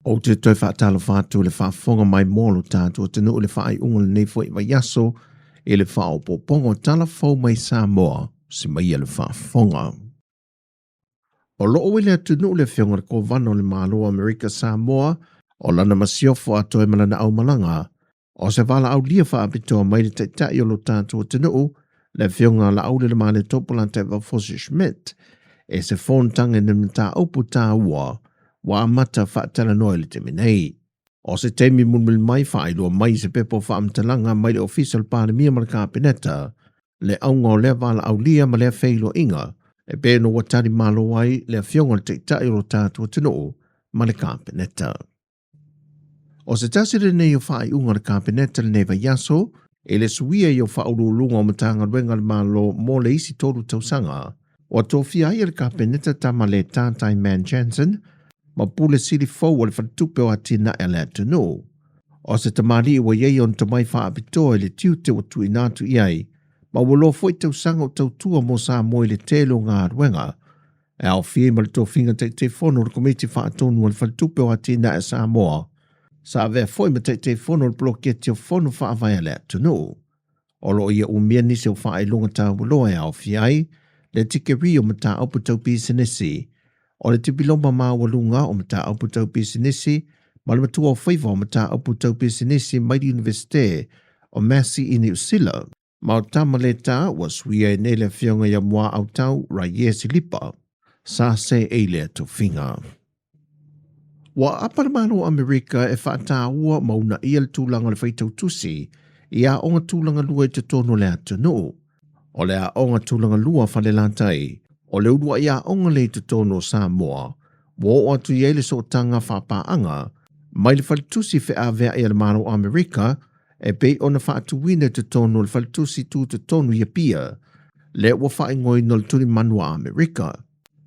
Ou te toe faatalofa atu i le faafofoga mai mo lo tatou atunuu i le faaiuga o lenei foi vaiaso i le faaopoopoga o tala fou mai Samoa, si maia le faafofoga. O loo i le atunuu le Afioga i le Kovana o le Malo o Amerika Samoa, o lana masiofo atoa ma lana aumalaga, o se valaaulia faapitoa mai le Taitai o lo tatou atunuu, le Afioga Laaulialemalietopo Lataivao Schmidt, e se fonotaga i ni mataupu taua ua amata faatalanoa i le taimi nei. O se taimi mulimuli mai faailoa mai i se pepa o faamatalaga mai le Ofisa o le Palemia ma le Kapeneta, le auga o lea valaaulia ma lea feiloaiga e pei ona ua tali malo ai le Afioga i le Taitai o lo tatou atunuu ma le Kapeneta. O se tasi lenei o faaiuga a le Kapeneta lenei vaiaso i le suia i o faauluuluga o Matagaluega a le Malo mo le isi 3 tausaga. Ua tofia ai e le Kapeneta Tama-le-tā Taiman Jansen ma Pule Sili fou o le Faletupe o Atinae a le Atunuu. O se tamalii ua i ai ona tomai faapitoa i le tiute ua tuuina atu i ai, ma ua loa foi tausaga o tautua mo Samoa i le tele o galuega e aofia ai ma le tofiga Taitaifono o le Komiti Faatonu a le Faletupe o Atinae a Samoa, sa avea foi ma Taitaifono o le Poloketi o Fono Faavae a le Atunuu. O lo o ia umia nisi o faailoga taualoa e aofia ai le tikeri o mataupu tau pisinisi, o le tipiloma maualuga o mataupu tau pisinisi ma le matua o faiva o mataupu tau pisinisi mai le Iunivesite o Massey i Niu Sila. Ma o tama le tā ua suia ai nei le afioga ia Muaautau Raie Silipa, sa se ei lea tofiga. Ua aapa le Malo o Amerika e faataua ma uunaia le tulaga o le faitau tusi i aoga tulaga lua i totonu o le atunuu. O le aoga tulaga lua Falelatai, o le uluai aoga lea i totonu o Samoa, ua oo atu i ai le sootaga faapaaga mai le faletusi feaveai a le Malo o Amerika e pei ona faatuina i totonu o le faletusi tutotonu i Apia, lea ua faaigoaina o le Tulimanu a Amerika.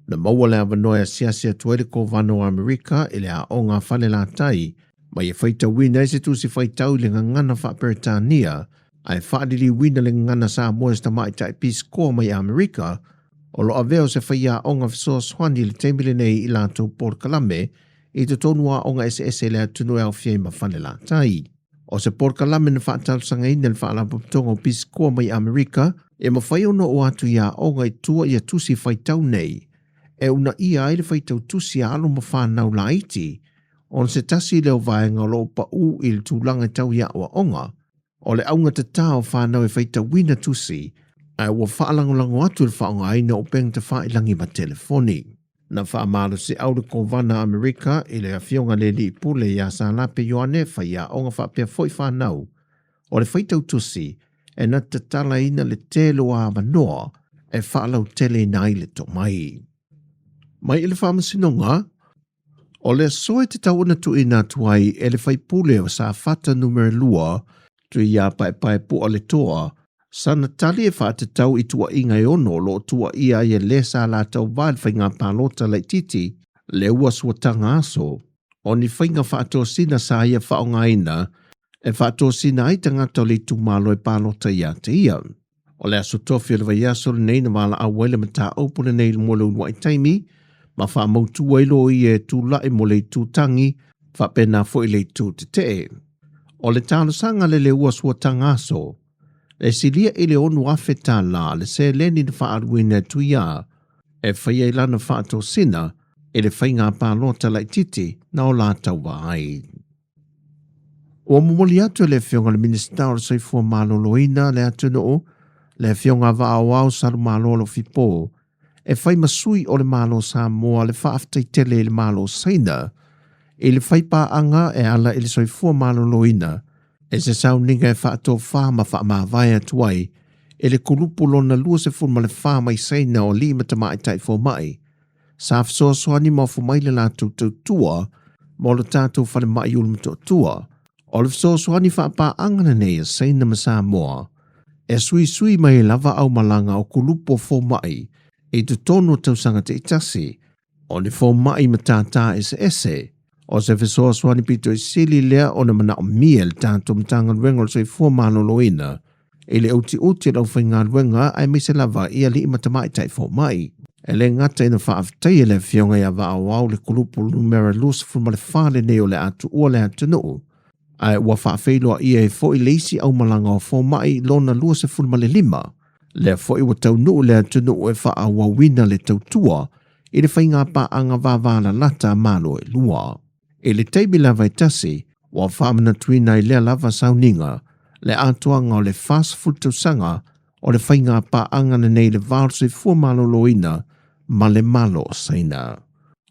Na maua le avanoa e asiasi atu ai le Kovana o Amerika i le aoga a Falelatai ma ia faitauina ai se tusi faitau i le gagana faa-Peretania ae faaliliuina le gagana Samoa e se tamaitai pisikoa mai Amerika o lo o avea o se faiaoga fesoasoani i le taimi lenei i latou polokalame i totonu o aoga eseese i le atunuu e aofia ai ma Falelatai. O se polokalame na faatalosagaina e le Faalapotopotoga o Pisikoa mai Amerika e mafai ona oo atu i aoga i tua ia tusi faitau nei e uunaia ai le faitau tusi a alo ma fanau laiti ona se tasi lea o vaega o lo o pau i le tulaga e tau i aoaoga o le augatatā o fanau e faitauina tusi ae ua faalagolago atu i le faaaogaina o upega tafailagi ma telefoni. Na faamalosiau le Kovana Amerika i le Afioga le Alii Pule iā Salape Ioane faiaoga faapea foi fanau o le faitau tusi e na tatalaina le tele o avanoa e faalauteleina ai le tomai. Mai i le Faamasinoga, o le aso e tatau ona tuuina atu ai e le faipule o Safata numera 2, Tuiapaepaepua le Toa, sana tali e faatatau i tuuaiga e 6 o lo o tuuaia ai e le sa latou va i le faiga palota laitiiti le ua suataga aso, o ni faiga faatosina sa ia faaaogaina e faatosina ai tagata o le itumalo e palota ia te ia. O le aso tofi o le vaiaso lenei na valaau ai le mataupu lenei mo le uluai taimi ma faamautu ai loia e tulai mo le itu tangi faapena foi le itu tetee. O le talosaga le le ua suataga aso, e silia i le $6,000 le seleni na faaaluina e Tuia e fai ai lana faatosina i le faiga palota laitiiti na o latou ai. Ua momoli atu e le Afioga i le Minisita o le Soifua Maloloina le atunuu, le Afioga Vaaoao Salumalo Alofipo, e fai ma sui o le Malo Samoa le faafetai tele i le Malo Saina i le faipaaga e ala i le soifua maloloina e se sauniga e faatofā ma faamavae atu ai i le kulupu lona 24 mai Saina o alii ma tamaitai fomai sa fesoasoani ma ofo mai le latou tautua mo le tatou falemai Ulumotootua. O le fesoasoani faapaaga lenei a Saina ma Samoa e suisui mai lava aumalaga o kulupu o fomai i totonu o tausaga taitasi o ni fomai ma tātā eseese. O se fesoasoani pito i sili lea ona manaomia e le tatou Matagaluega o le Soifua Maloloina i le utiuti o le aufaigaluega aemaise lava i alii ma tamaitai fomai. E le gata ina faafetaia le afioga ia Vaaoao le kulupu numera 24 lenei o le a tuua le atunuu, ae ua faafeiloaia ai foi le isi aumalaga o fomai lona 25, lea foi ua taunuu le atunuu e faaauauina le tautua i le faiga paaga vavalalata a Malo e lua. I le taimi lava e tasi, ua faamanatuina ai lea lava sauniga le atoaga o le 40 tausaga o le faiga paaga lenei i le va o le soifua maloloina ma le Malo o Saina.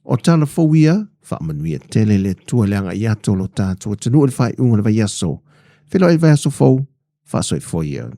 O tala fou ia, faamanuia tele le Atua i le agai atu o lo tatou atunuu i le faaiuga o le vaiaso. Feiloai i le vaiaso fou, faasoifua ia.